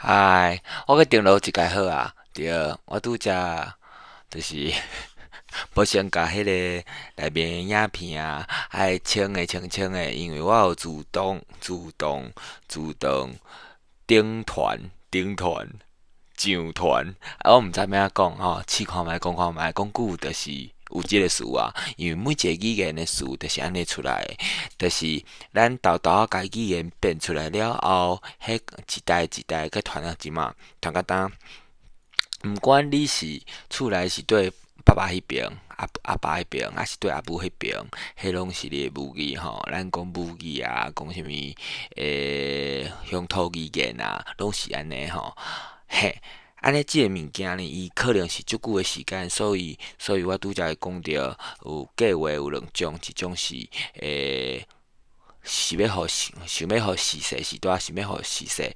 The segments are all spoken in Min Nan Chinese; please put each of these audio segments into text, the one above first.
嗨，我閣登錄一擺好啊，對，我拄才就是無先共彼個內面的影片啊，愛清的清清的，因為我有自動自動自動頂傳頂傳上傳，啊，我毋知欲按怎講吼，試看覓，講看覓，講久就是有這個詞啊，因為每一个語言的詞就是按呢出來的，就是咱沓沓仔共語言變出來了後，彼一代一代閣傳到這馬，傳到今。毋管你是厝內是對爸爸彼爿，阿阿爸彼爿，抑是對阿母彼爿，彼攏是你的母語吼。咱講母語啊，講啥物鄉土語言啊，攏是按呢吼。嘿，按呢這个物件呢，伊可能是足久的時間，所以我拄才會講著有計劃有兩種，一種是是欲予想欲予時勢時代，想欲予時勢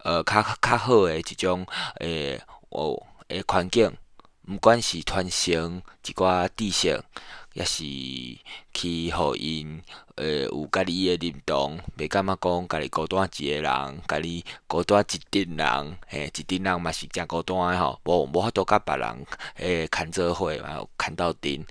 較較好的一種哦的環境，毋管是傳承一寡知識，抑是去予𪜶有家己的認同，袂感覺講家己孤單一个人，家己孤單一陣人，嘿，一陣人嘛是誠孤單的吼，無無法度佮別人牽做伙嘛，牽鬥陣，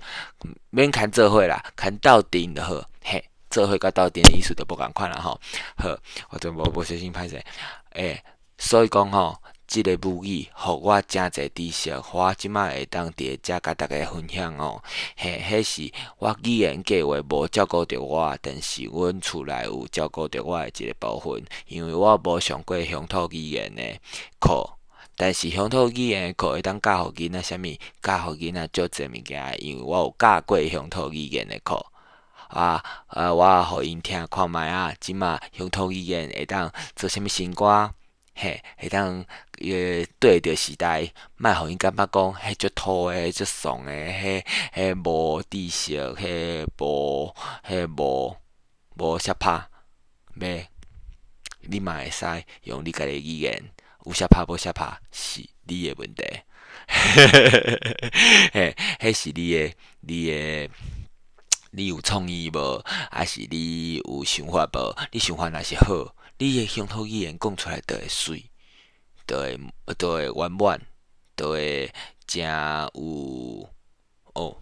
免牽做伙啦，牽鬥陣就好，嘿，做伙佮鬥陣的意思就無仝款啦吼。好，我就無無小心歹勢，所以講吼，這个母語予我誠濟知識，予我這馬會當佇遮共大家分享哦。嘿，彼是我語言計劃無照顧著我，但是阮厝內有照顧著我的一個部分，因為我無上過鄉土語言的課，但是鄉土語言的課會當教予囡仔啥物？教予囡仔足濟物件，因為我有教過鄉土語言的課。啊啊！我予𪜶聽看覓仔，這馬鄉土語言會當做啥物新歌？嘿，會當對著時代，莫予𪜶感覺講，彼足土的、足俗的，彼彼無知識，彼無彼無無相拍，袂，你嘛會使用你家己的語言，有相拍無相拍是你的問題。嘿，彼是你的，你的，你有創意無？抑是你有想法無？你想法若是好，你的鄉土語言講出來就會媠，就會就會圓滿，就會誠有哦，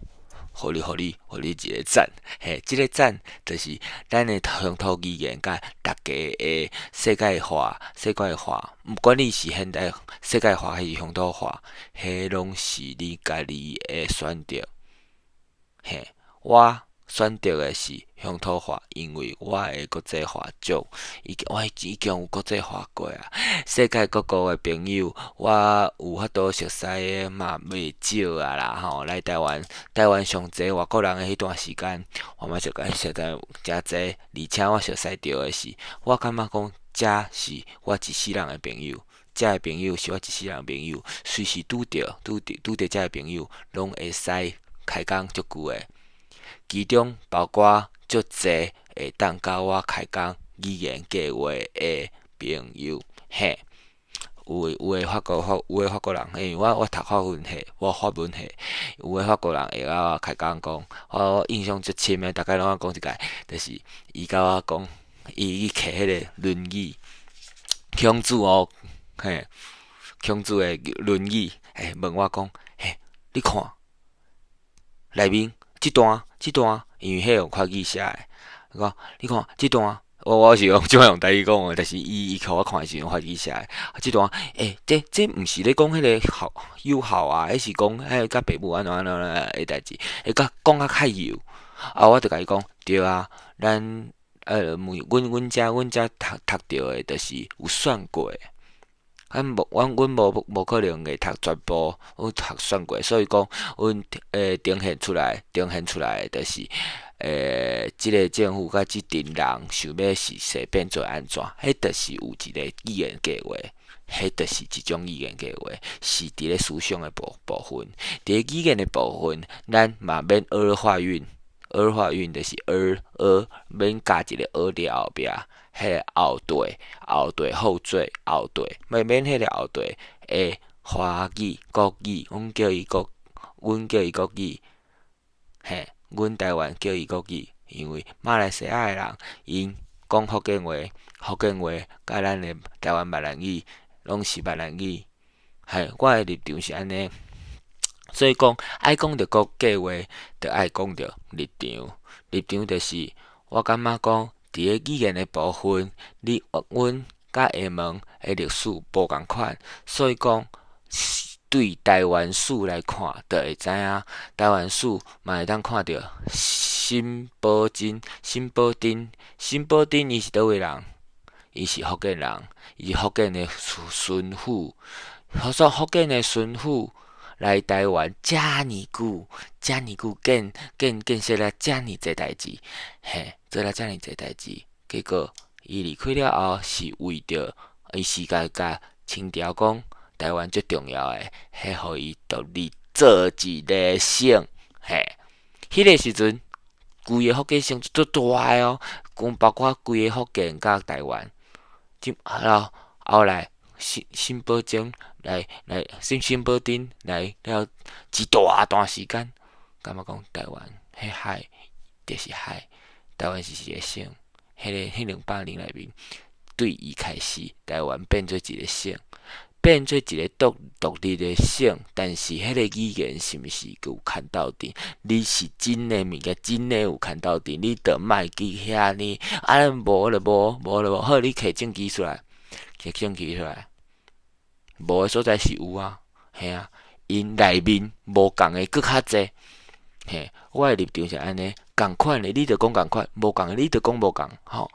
予你予你予你一個讚，嘿，這個讚就是咱的鄉土語言佮大家的世界化，世界化，毋管你是現代世界化抑是鄉土化，彼攏是你家己的選擇。嘿，我選擇的是鄉土化，因為我的國際化足，已經我已經有國際化過啊。世界各國的朋友，我有法度熟似的嘛袂少啊啦吼。來台灣，台灣上濟外國人的彼段時間，我嘛熟識實在誠濟，而且我熟似著的是，我感覺講這是我一世人的朋友，這个朋友是我一世人的朋友，隨時拄著拄著拄著這个朋友，攏會使開講足久的。其中包括足濟會當佮我開講語言計劃的朋友，嘿，有的有的法國法有的法國人，因為我我讀法文系，我法文系，有的法國人會共我開講講，我印象足深的，逐擺攏愛講一擺，就是伊共我講，伊去摕彼個《論語》，孔子哦，嘿，孔子的《論語》，嘿，問我講，嘿，你看內面這段，這段，因為彼用法語寫的，伊講，你看這段，我我是用這擺用台語講的，但是伊伊予我看的是用法語寫的。這段，欸，這這毋是咧講彼个好友好啊，彼是講彼共爸母按怎按怎按怎的代誌，會較講較較幼。啊，我就共伊講，對啊，咱阮阮遮阮遮讀讀著的，就是有選過的。咱無，阮阮無無可能會讀全部，阮讀選過，所以講，阮呈現出來，呈現出來的就是，這个政府佮這陣人想欲時勢變做按怎，彼就是有一个語言計劃，彼就是一種語言計劃，是佇咧思想的部部分。佇咧語言的部分，咱嘛免兒化韻，兒化韻就是兒兒免加一個兒佇後壁。彼个後綴、後綴、後綴、後綴，免免彼个後綴的華語、國語，阮叫伊國，阮叫伊國語，嘿，阮台灣叫伊國語，因為馬來西亞的人𪜶講福建話，福建話佮咱的台灣閩南語攏是閩南語。嘿，我的立場是按呢。所以講，愛講著國家話，就愛講著立場。立場就是，我感覺講，佇个語言的部分，你阮佮廈門的歷史無仝款，所以講對臺灣史來看，就會知影臺灣史嘛會當看著沈葆楨、沈葆楨、沈葆楨伊是佗位人？伊是福建人，伊是福建的巡撫，所以福建的巡撫來臺灣遮爾久，遮爾久建建建設了遮爾濟代誌，嘿，做了遮爾濟代誌，結果伊離開了後，是為著伊是共共清朝講臺灣最重要的，彼予伊獨立做一个省，嘿，彼个時陣，規个福建省足大个哦，講包括規個福建佮臺灣，啊後來沈沈葆楨來來沈沈葆楨來了一大段時間，感覺講臺灣彼海就是海，臺灣是一個省，彼个彼200年內面，對伊開始，臺灣變做一個省，變做一個獨獨立的省，但是彼个語言是毋是閣有牽鬥陣？你是真的物件，真的有牽鬥陣，你就莫去遐爾，啊無就無，無就無，好，你提證據出來，提證據出來，無的所在是有啊，嘿啊，𪜶內面無仝的閣較濟，嘿，我的立場是按呢，仝款的你就講仝款，無仝的你就講無仝，吼，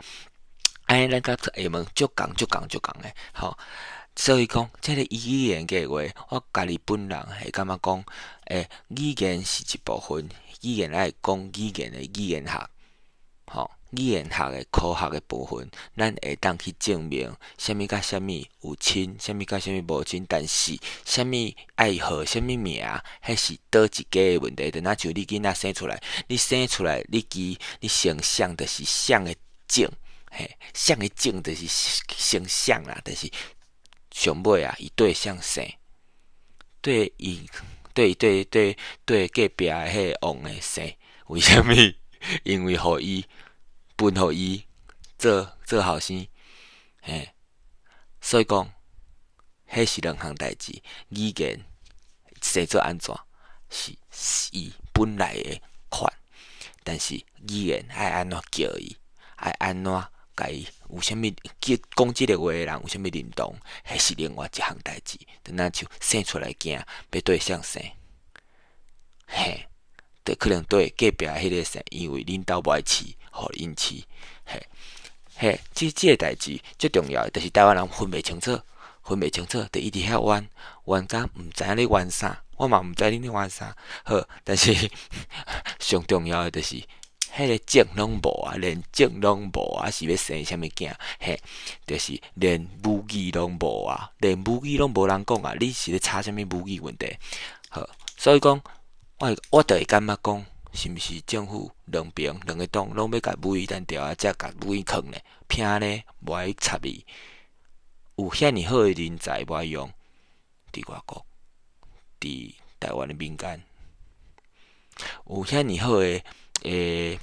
按呢咱佮廈門足仝足仝足仝的，吼。所以講，這个語言計劃，我家己本人會感覺講，語言是一部分，語言愛講語言的語言學，吼，語言學的科學的部分，咱會當去證明啥物佮啥物有親，啥物佮啥物無親，但是啥物愛號啥物名，彼是佗一家的問題。就若像你囡仔生出來，你生出來，你記你先想就是誰的種，嘿，誰的種就是先想啦，就是上尾啊，伊對誰姓，對伊對對對對隔壁的彼个王的姓，為啥物？因為予伊分予伊做做後生，嘿，所以講，彼是兩項代誌。語言生做按怎是伊本來的款，但是語言愛按怎叫伊，愛按怎共伊有啥物叫講這个話的人有啥物認同，彼是另外一項代誌。就若像生出來囝欲對誰姓，嘿，就可能對隔壁彼个姓，因為恁兜無愛飼，予𪜶飼，嘿，嘿，這這个代誌最重要的，就是臺灣人分袂清楚，分袂清楚，就一直遐冤冤甲毋知影咧冤啥，我嘛毋知恁咧冤啥。好，但是上重要的就是，彼个種攏無啊，連種攏無啊，是欲生啥物囝？嘿，就是連母語攏無啊，連母語攏無人講啊，你是咧吵啥物母語問題？好，所以講，我我就會感覺講，是毋是政府兩邊兩个黨攏欲共母語單調啊，才共母語囥咧，偏咧無愛插伊。有遐爾好的人才無愛用，佇外國，佇臺灣的民間，有遐爾好的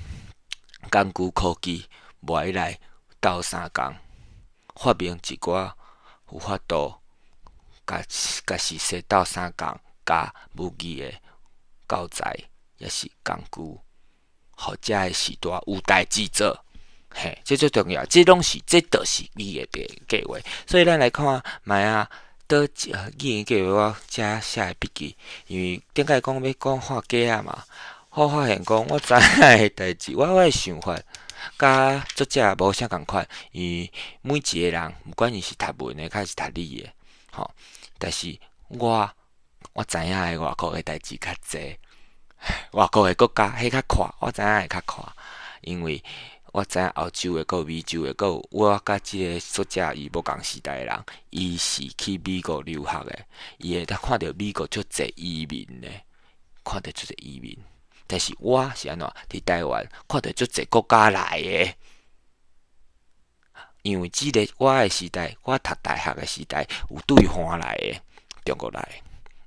工具科技，無愛來鬥相共，發明一寡有法度，共共實際鬥相共教母語的教材，抑是工具，予遮的時代有代誌做，嘿，這最重要，這攏是這就是語言的計劃。所以咱來看覓啊，佗一語言計劃我遮寫的筆記，因為頂擺講欲講畫雞仔嘛。我發現講，我知影的代誌，我我的想法，佮作者無啥仝款。因為每一個人，毋管伊是讀文的，抑是讀理的，吼，但是我我知影的外國的代誌較濟，外國的國家彼較闊，我知影的較闊，因為我知影歐洲的，閣有美洲的，閣有我佮這个作者伊無仝時代的人，伊是去美國留學的，伊會當看著美國足濟移民的，看著足濟移民。但是我是按怎？佇臺灣看著足濟國家來的，因為這个我的時代，我讀大學的時代，有對岸來的，中國來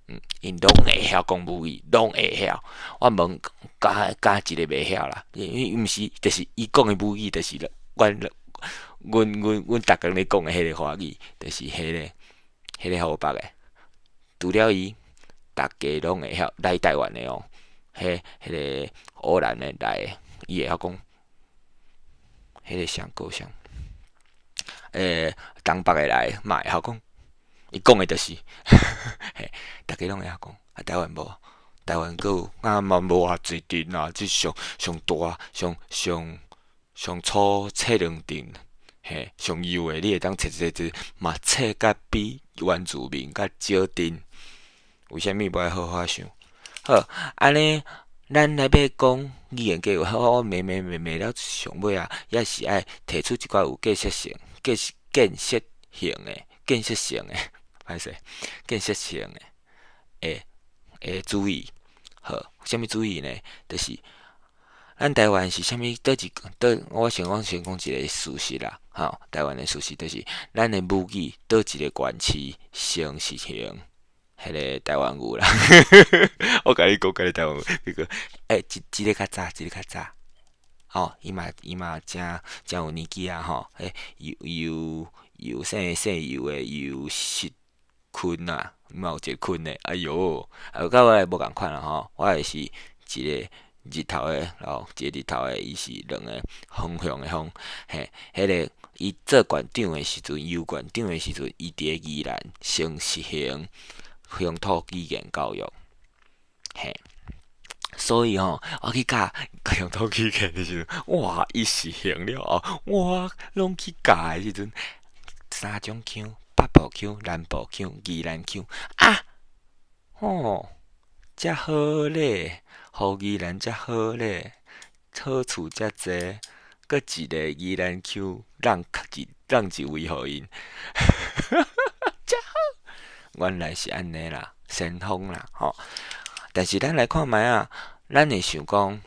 的，𪜶攏會曉講母語，攏會曉。我問敢敢一个袂曉啦，因為毋是，就是伊講的母語，就是阮阮阮阮逐工咧講的彼个華語，就是彼个。彼个河北的，除了伊，逐家攏會曉來台灣的哦。彼彼个烏蘭的來的，伊會曉講。彼个啥閣啥？東北的來嘛會曉講，伊講的就是，嘿，逐家攏會曉講。啊，台灣無，台灣閣有啊嘛無偌濟鎮啊，這上上大、上上上粗冊兩鎮，嘿，上幼的你會當冊一個嘛冊甲比原住民較少鎮。為啥物無愛好好想？好，按呢，咱來欲講語言教育，好，我罵罵罵罵了上尾啊，也是愛提出一寡有建設性、建建設性的、建設性的，歹勢，建設性的的的主意。好，啥物主意呢？就是咱台灣是啥物？佗一佗，我先講先講一個事實啦。吼，台灣的事實就是咱的母語佗一個縣市先實行彼个台灣語啦。我共你講，共你台灣語，彼個欸，一一个較早，一个較早，吼，伊嘛伊嘛誠誠有年紀啊，吼，彼游游游姓姓游的游錫堃啊，嘛有一個堃的，哎喲，啊，佮我的無仝款啦吼，我的是一個日頭的，然後一個日頭的，伊是兩个方向的方，嘿，彼个伊做縣長的時陣，游縣長的時陣，伊佇咧宜蘭先實行鄉土語言教育，嘿，所以吼，我去教鄉土語言的時陣，哇，伊實行了後，我攏去教的時陣，三種腔，北部腔、南部腔、宜蘭腔，啊，吼，遮好咧，予宜蘭遮好咧，好處遮濟，閣一个宜蘭腔，讓一讓一位予𪜶，遮好，原來是按呢啦，先鋒啦，吼。但是咱來看覓仔，咱會想講，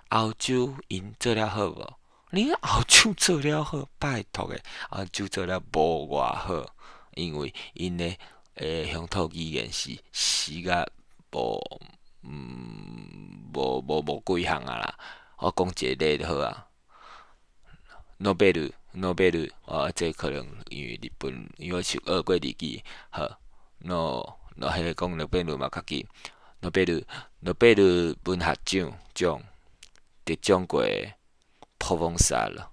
歐洲𪜶做了好無？你歐洲做了好，拜託的，歐洲做了無偌好，因為𪜶的鄉土語言是死甲無，無無無幾項啊啦。我講一個例就好啊，諾貝爾，諾貝爾，哦，這可能因為日本，因為我學過日語，好，諾諾彼个講諾貝爾嘛較緊，諾貝爾，諾貝爾文學獎獎得獎過普旺薩了，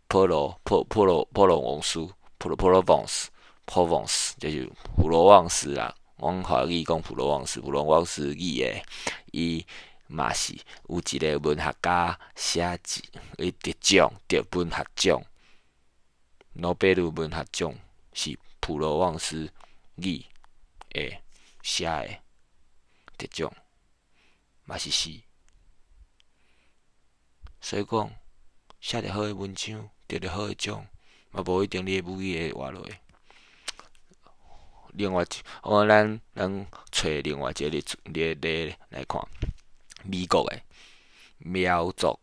普羅普普羅普羅旺斯，普羅普羅旺斯，普旺斯就是普羅旺斯啦。阮華語講普羅旺斯，普羅旺斯語的，伊嘛是有一個文學家寫一，伊得獎得文學獎，諾貝爾文學獎是普羅旺斯語的寫的得獎，嘛是詩。所以講，寫得好的文章，得著好的獎，嘛無一定你的母語會活落。另外一，我咱咱揣另外一個例子例例來看，美國的苗族，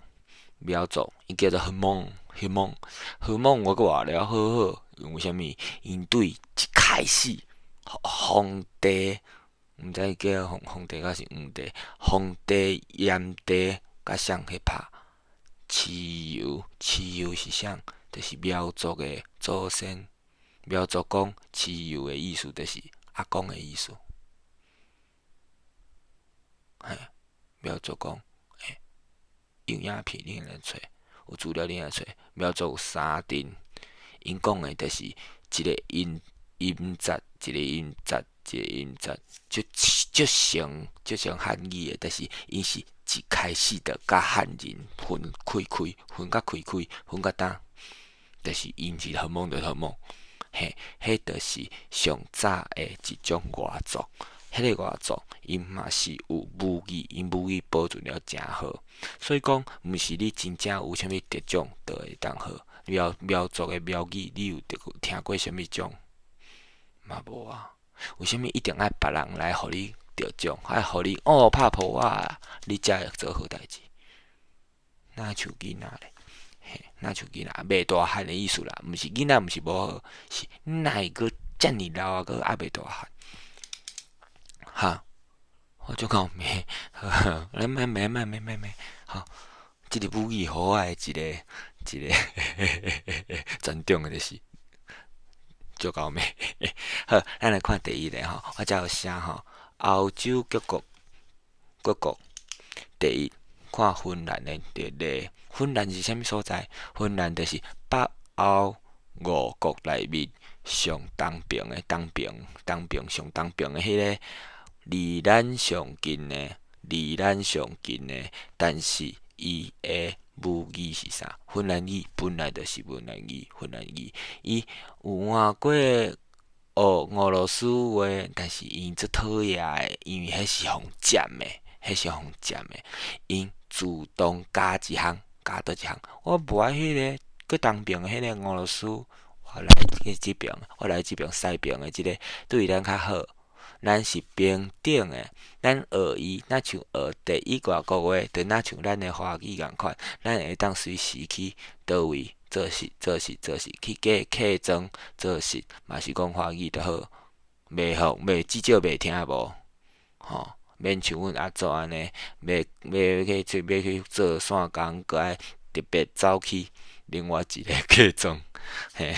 苗族伊叫做 Hmong，Hmong，Hmong 我閣活了好好，因為啥物？𪜶對一開始，皇帝，毋知叫皇皇帝抑是皇帝，皇帝炎帝佮誰去拍？蚩尤，蚩尤是啥？就是苗族的祖先。苗族講蚩尤的意思，就是阿公的意思。嘿，苗族講，欸，有影片你來揣，有資料你來揣。苗族有三鎮，𪜶講的就是一個音音節，一個音節，一個音節，足足像足像漢語的，但是𪜶是一開始就佮漢人分開開，分甲開開，分甲淡，就是𪜶是 Hmong 就 Hmong。嘿，彼就是上早的一種外族，彼个外族𪜶嘛是有母語，𪜶母語保存了誠好，所以講，毋是你真正有啥物得獎就會當好。苗苗族的苗語，你有得聽過啥物獎？嘛無啊。為啥物一定愛別人來予你得獎，愛予你哦拍噗仔，你才會做好代誌？若像囡仔咧？嘿，若像囡仔袂大漢的意思啦，毋是囡仔毋是無好，是哪會閣遮爾老啊，閣猶袂大漢？哈，我就講罵，來莫罵莫罵莫罵，好，這個母語予我的一個一個尊重的就是，足𠢕罵。好，咱來看第一个吼，我遮有寫吼，歐洲各國各國第一看芬蘭的例，芬蘭是啥物所在？芬蘭就是北歐五國內面上東邊的東邊東邊上東邊的彼个，離咱上近的，離咱上近的，但是伊的母語是啥？芬蘭語本來就是芬蘭語，芬蘭語，伊有換過學俄羅斯話，但是𪜶足討厭的，因為彼是予佔的，彼是予佔的，𪜶自動加一項，加佗一項。我無愛彼个閣東邊的彼个俄羅斯，我來去這爿，我來這爿西邊的這个對咱較好。咱是平等的，咱學伊，若像學第一外國話，就若像咱的華語仝款，咱會當隨時去佗位做事、做事、做事，去過客莊做事，嘛是講華語就好，袂予袂至少袂聽無，吼，免像阮阿祖按呢，欲欲去做欲去做線工，閣愛特別走去另外一个客莊，嘿，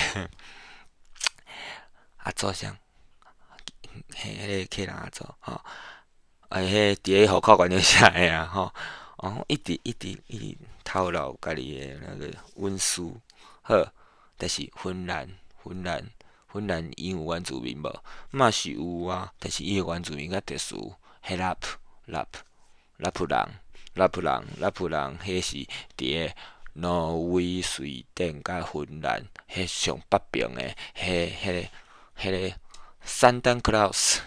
阿祖啥？嘿，彼个客人阿祖吼，啊，彼佇咧戶口懸頂寫的啊，吼，哦，一直一直一直透露家己的那个隱私，好，但是芬蘭，芬蘭，芬蘭𪜶有原住民無？嘛是有啊，但是伊的原住民較特殊，彼拉普拉普拉普人，拉普人，拉普人，彼是佇个挪威、瑞典佮芬蘭，彼上北邊的，彼、彼个、彼个。聖誕 Claus，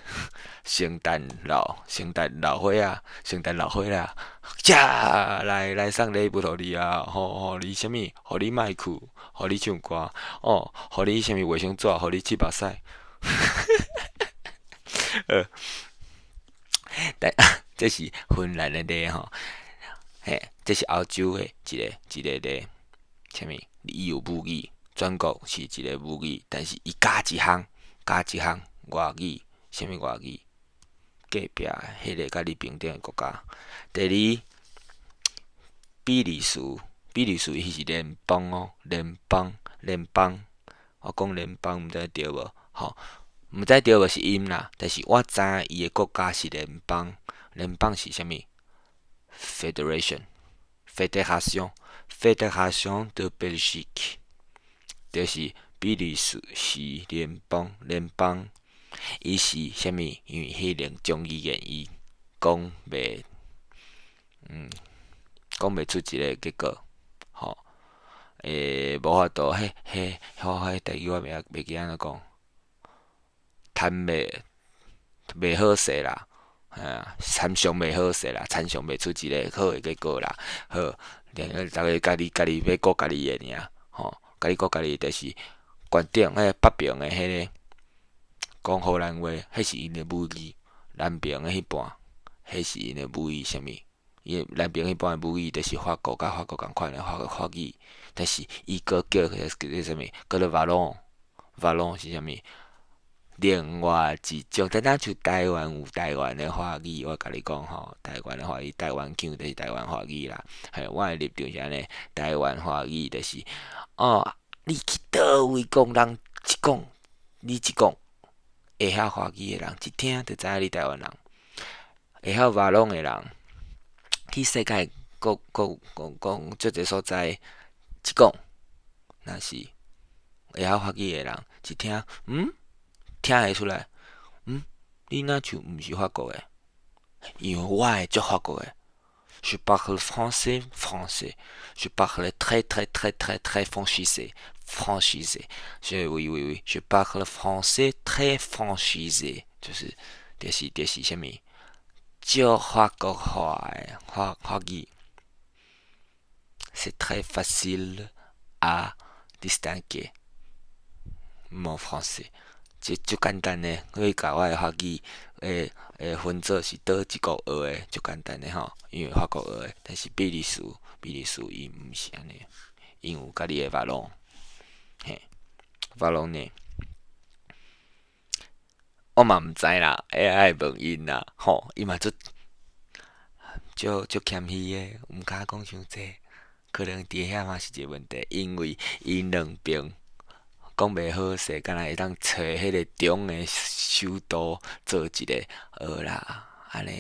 聖誕老，聖誕老歲仔，聖誕老歲仔，遮來來送禮物予你啊！予予你啥物？予你麥克，予你唱歌，哦，予你啥物衛生紙，予你拭目屎。但這是芬蘭的例吼，嘿，這是歐洲的一个一个例，啥物？伊有母語，全國是一个母語，但是伊加一項，加一項外語，啥物外語？隔壁彼个佮你平等的國家。第二，比利時，比利時伊是聯邦哦，聯邦，聯邦，我講聯邦毋知對無？吼，毋知對無是𪜶啦，但是我知影伊的國家是聯邦，聯邦是啥物？Fédération，Fédération，Fédération de Belgique，就是比利時是聯邦，聯邦。伊是啥物？因為彼兩種語言伊講袂，講袂出一個結果，吼，無法度，彼、彼、我彼台語我袂袂記按怎講，談袂袂好勢啦，嘿啊，參詳袂好勢啦，參詳袂出一個好的結果啦，好，逐家家己家己欲顧家己的爾，吼，家己顧家己就是懸頂彼個北邊的彼个。講荷蘭話，彼是𪜶的母語；南邊的彼半，彼是𪜶的母語。啥物？伊南邊彼半的母語就是法國佮法國仝款的法法語，但是伊閣叫叫做啥物？叫做 Wallon，Wallon 是啥物？另外一種，就若像台灣有台灣的華語，我共你講吼，台灣的華語，台灣腔就是台灣華語啦。嘿，我的立場是按呢，台灣華語就是，哦，你去佗位講，人一講，你一講。會曉華語的人一聽就知影你台灣人，會曉瓦隆的人，去世界各各講講足濟所在，一講，若是會曉法語的人一聽，聽會出來，你若像毋是法國的，因為我會足法國的。Je parle français, français. Je parle très très très très très francisé, francisé. Je oui oui oui. Je parle français très francisé，就是就是就是啥物，足法國話的法法語。C'est très facile à distinguer mon français。這足簡單的，可以共我的法語會會分做是佗一國學的，足簡單的吼，因為法國學的。但是比利時，比利時伊毋是按呢，𪜶有家己的瓦隆，嘿，瓦隆呢？我嘛毋知啦，會愛問𪜶啦，吼，伊嘛足足足謙虛的，毋敢講傷濟，可能佇遐嘛是一個問題，因為𪜶兩邊講袂好勢，敢若會當揣彼个中的首都做一个好啦，按呢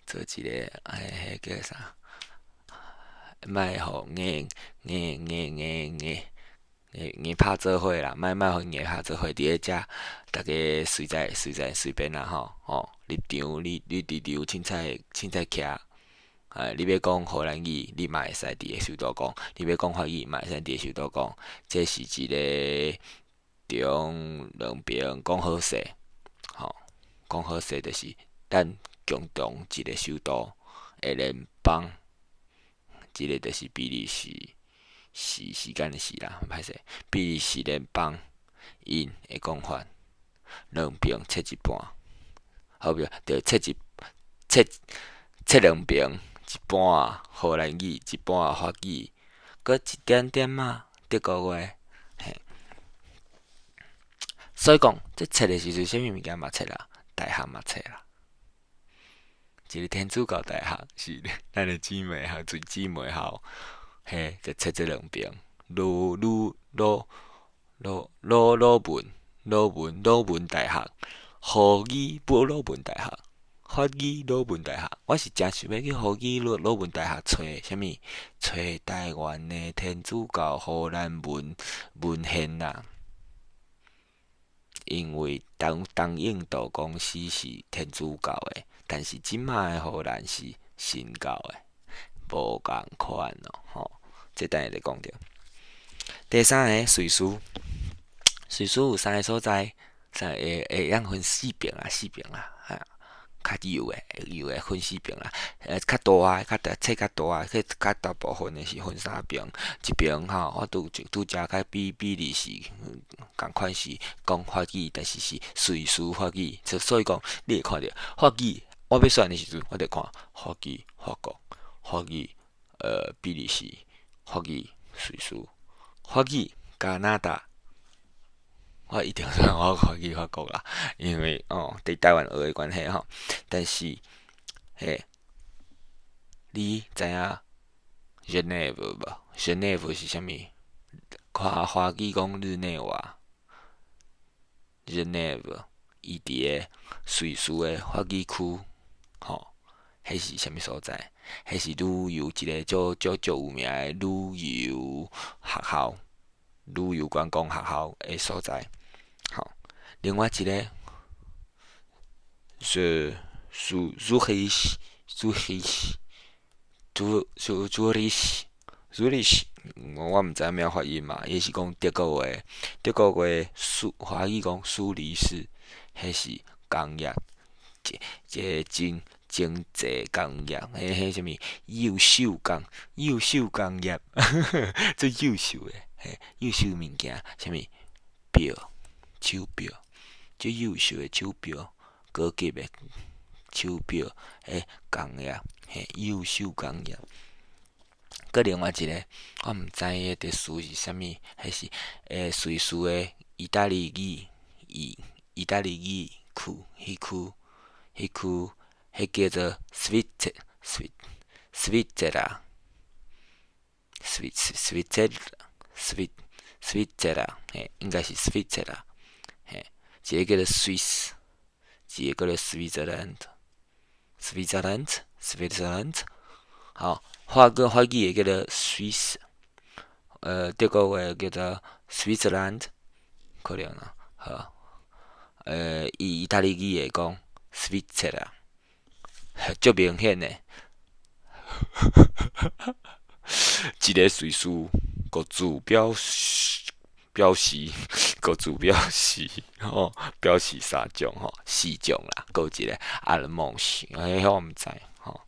做一个哎，彼叫啥？莫予硬硬硬硬硬硬硬拍做伙啦，莫莫予硬拍做伙，佇咧遮，逐家隨在隨在隨便啦吼吼，入場你你佇場凊彩凊彩徛。哎，你欲講荷蘭語，你嘛會使佇咧首都講；你欲講法語，嘛會使佇咧首都講。這是一个中兩邊講好勢，吼，講好勢就是咱共同一个首都的聯邦。這个就是比利時時時間的時啦，歹勢，比利時聯邦𪜶的講法，兩邊切一半，好袂？就切一切切兩邊。一半荷蘭語，一半法語，閣一點點仔德國話，嘿。所以講，這冊的時陣，啥物物件嘛冊啦，大學嘛冊啦。一个天主教大學是咱的姊妹校，做姊妹校，嘿，就冊這兩邊，魯魯魯魯魯魯文魯文魯文大學，荷語不魯文大學。法語魯文大學，我是誠想欲去荷語魯魯文大學揣啥物？揣台灣的天主教荷蘭文文獻啦。因為東東印度公司是天主教的，但是這馬的荷蘭是新教的，無仝款哦，吼。這等下再講著。第三个瑞士，瑞士有三个所在，三个會會當分四爿啊，四爿啊，哈。較幼的，幼的分四爿啦，較大的，較大，冊較大的，彼較大部分的是分三爿，一爿吼，我拄拄才佮比比利時仝款是講法語，但是是瑞士法語，所以講你會看著法語，我欲選的時陣，我就看法語法國，法語比利時，法語瑞士，法語加拿大。我一定選我法語法國啦，因為哦，佇台灣學的關係吼。但是，嘿，你知影 Genève 無？Genève 是啥物？看華語講日內瓦，Genève 伊佇个瑞士的法語區，吼，彼是啥物所在？彼是旅遊一个足足足有名的旅遊學校。旅遊觀光學校的所在，吼。另外一个是蘇蘇黑蘇黑蘇蘇蘇黎世蘇黎世，我毋知影按怎發音嘛，伊是講德國話，德國話蘇華語講蘇黎世，彼是工業，這這真經濟工業，彼彼啥物優秀工優秀工業，最優秀的。嘿，優秀物件，啥物錶、手錶，最優秀的手錶，高級的手錶，彼工業，嘿，優秀工業。閣另外一个，我毋知彼个詞是啥物，彼是瑞士的意大利語，意意大利語區，彼區，彼區，彼叫做 Swiss Swiss Switzerland Swiss Switzerland Swiss Switzerland 嘿，應該是 Switzerland 嘿，一个叫做 Swiss，一个叫做 Switzerland Switzerland Switzerland，好，法國法語的叫做 Swiss，德國話叫做 Switzerland，可能啊，好，伊意大利語會講 Svizzera，足明顯的，一个瑞士國字表示表示國字表示吼，表示三種吼，四種啦，閣有一个阿爾蒙西，彼我毋知吼，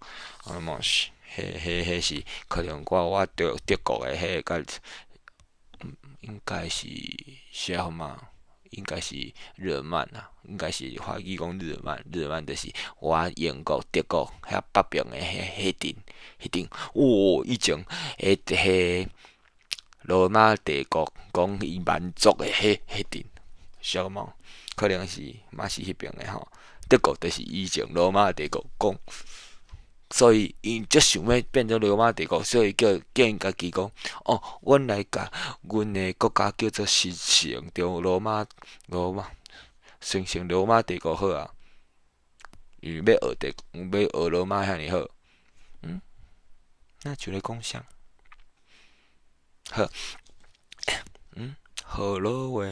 阿爾蒙西，彼彼彼是可能我我德德國的彼个佮應該是啥嘛？應該是日耳曼啊，應該是法語講日耳曼，日耳曼就是我英國、德國遐北邊的彼彼陣，彼陣，哦，以前彼彼羅馬帝國講伊蠻族的彼彼陣，啥物？可能是嘛是彼邊的吼。德國就是以前羅馬帝國講所以𪜶足想欲變做羅馬帝國，所以叫𪜶家己講，哦，阮來共阮的國家叫做神聖中羅馬羅馬神聖羅馬帝國好啊，因為欲學帝欲學羅馬遐爾好，那就咧講啥？好，河洛話，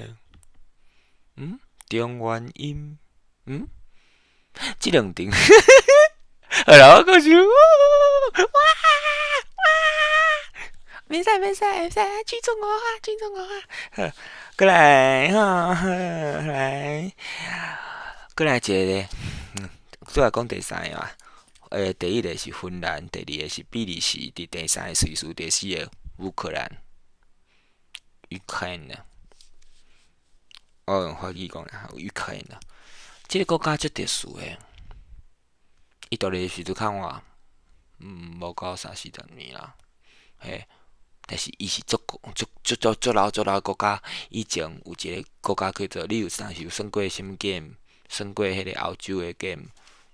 中原音，這兩頂，好啦，我講想，哇哇，袂使袂使袂使，講中國話，講中國話，好，過來，吼，來，過來一個咧，拄仔講第三个嘛，第一个是芬蘭，第二个是比利時，第三个瑞士，第四个烏克蘭，Ukraine。我用法語講啦，Ukraine，這个國家足特殊的，伊獨立的時陣較晚，無夠三四十年啦，嘿，但是伊是足足足足足老足老國家，以前有一个國家叫做，你有若是有耍過啥物 game，耍過彼個歐洲的 game，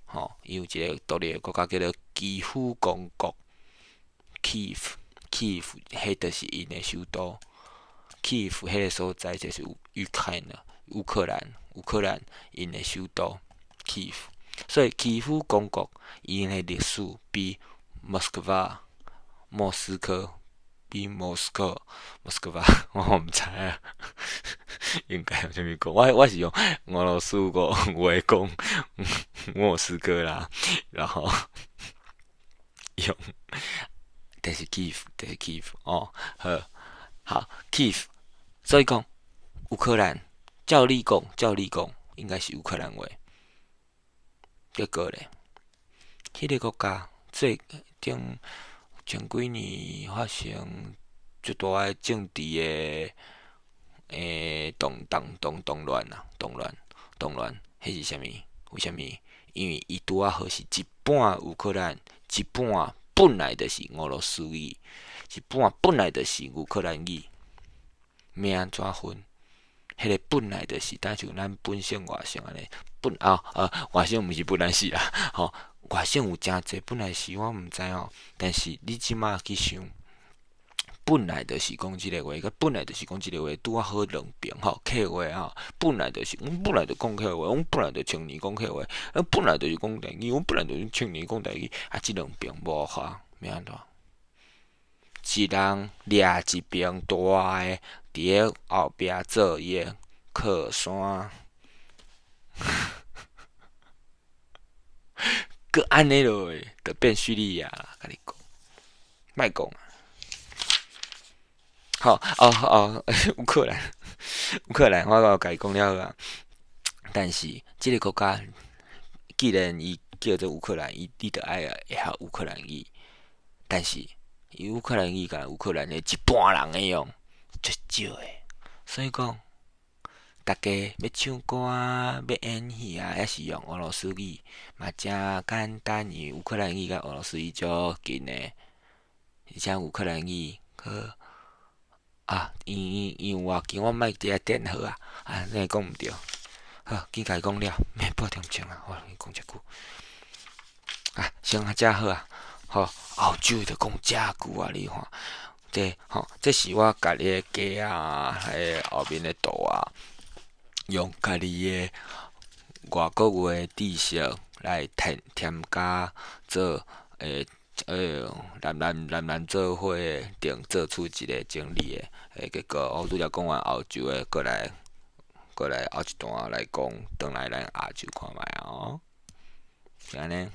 吼，伊有一个獨立的國家叫做基輔公國，Kiev，Kiev，彼就是𪜶的首都，Kiev 彼个所在就是烏克蘭，烏克蘭，烏克蘭𪜶的首都 Kiev，所以基輔公國𪜶的歷史比莫斯科，莫斯科比莫斯科，莫斯科我毋知啊，應該用啥物講？我是用俄羅斯語話講莫斯科啦，然後用，但是 Kiev，就是 Kiev 哦，好，好 Kiev，所以講烏克蘭，照理講應該是烏克蘭話。結果咧，彼个國家最頂前幾年發生足大的政治的動動動動亂啊，動亂動亂，彼是啥物？為啥物？因為伊拄仔好是一半烏克蘭，一半本來就是俄羅斯語，一半本來就是烏克蘭語，欲按怎分？彼个本來就是，親像咱本省外省按呢，本啊啊外省毋是本來是啦，吼，外省有誠濟本來是我毋知吼，但是你這馬去想，本來就是講這个話，佮本來就是講這个話，拄仔好兩邊吼，客話吼，本來就是，阮本來就講客話，阮本來就青年講客話，阮本來就是講台語，阮本來就是青年講台語，啊，這兩邊無法，欲按怎？一人掠一爿大的，佇咧後壁做伊的靠山，閣按呢落去，就變敘利亞啦，共你講，莫講啊！好，哦哦，烏克蘭，烏克蘭，我共伊講了啊。但是這个國家既然伊叫做烏克蘭，伊你著愛會曉烏克蘭語，但是伊烏克蘭語共烏克蘭的一半人會用，足少的。所以講，逐家欲唱歌啊，欲演戲啊，抑是用俄羅斯語嘛誠簡單，因為烏克蘭語佮俄羅斯語足近的，而且烏克蘭語閣啊，伊伊伊有偌近，我莫佇遐電好啊，啊，你講毋對。好，緊共伊講了，免半點鐘啊，我講遮久。啊，先啊，遮好啊，好，歐洲就講遮久啊，你看，這吼，這是我家己的家啊，彼後面的圖啊，用家己的外國話的知識來添加做南南南南做伙定做出一個整理的結果。我拄才講完歐洲的，過來過來後一段來講，轉來咱亞洲看覓啊！哦，是按呢。